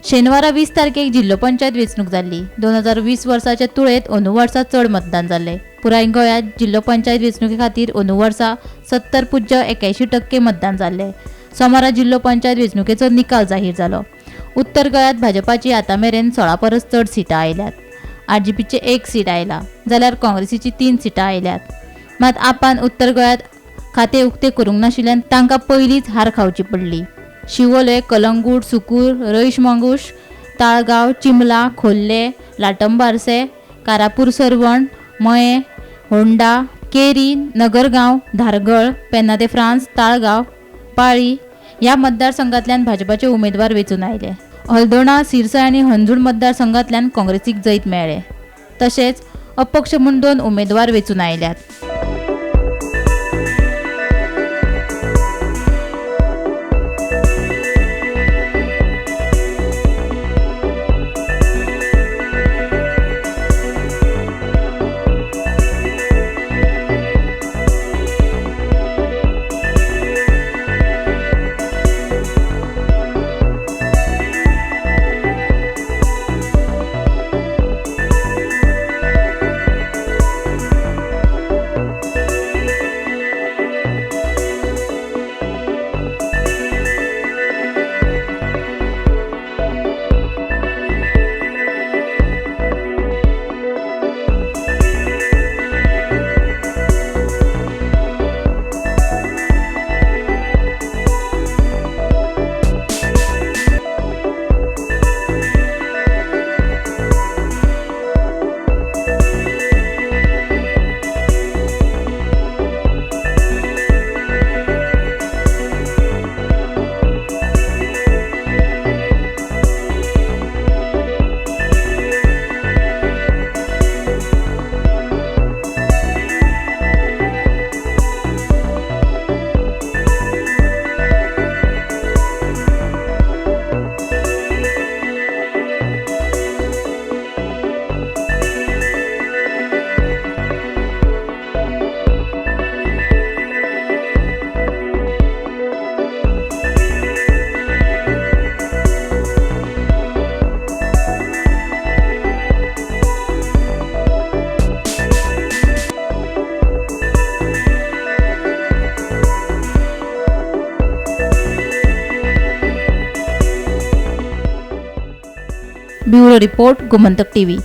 शेनवारा 20 तारखेक जिल्लो पंचायत वेंचणूक जाल्ली. 2020 वर्साच्या तुळेंत अंदू वर्सा चड मतदान जाल्लें. पुराय गोंयांत जिल्लो पंचायत वेंचणुके खातीर अंदू वर्सा 70.81% मतदान जाल्लें. सोमारा जिल्लो पंचायत वेंचणुकेचो निकाल जाहीर जालो. उत्तर गोंयांत भाजपाची आतां मेरेन 16 परस चड सिटां आयल्यात. आरजीपीचे 1 सीट आयला जाल्यार काँग्रेसीची 3 सिटां आयल्यात. मात आपान उत्तर गोंयांत खातें उक्तें करूंक नाशिल्ल्यान तांकां पयलींच हार खावची पडली. शिवोले, कलंगूट, सुकूर, रईश मांगूश, ताळगांव, चिमला, खोर्ले, लाटंबार्से, कारापूर सर्वण, मये, होंडा, केरी, नगरगांव, धारगळ, पेन्ना दे फ्रांस, ताळगांव, पाळी ह्या मतदारसंघांतल्यान भाजपाचे उमेदवार वेंचून आयले. हल्दोणा, सिरसाय आनी हंजूण मतदारसंघांतल्यान काँग्रेसीक जैत मेळ्ळें. तशेंच अपक्ष म्हूण 2 उमेदवार वेंचून आयल्यात. Bureau report, Gomantak TV.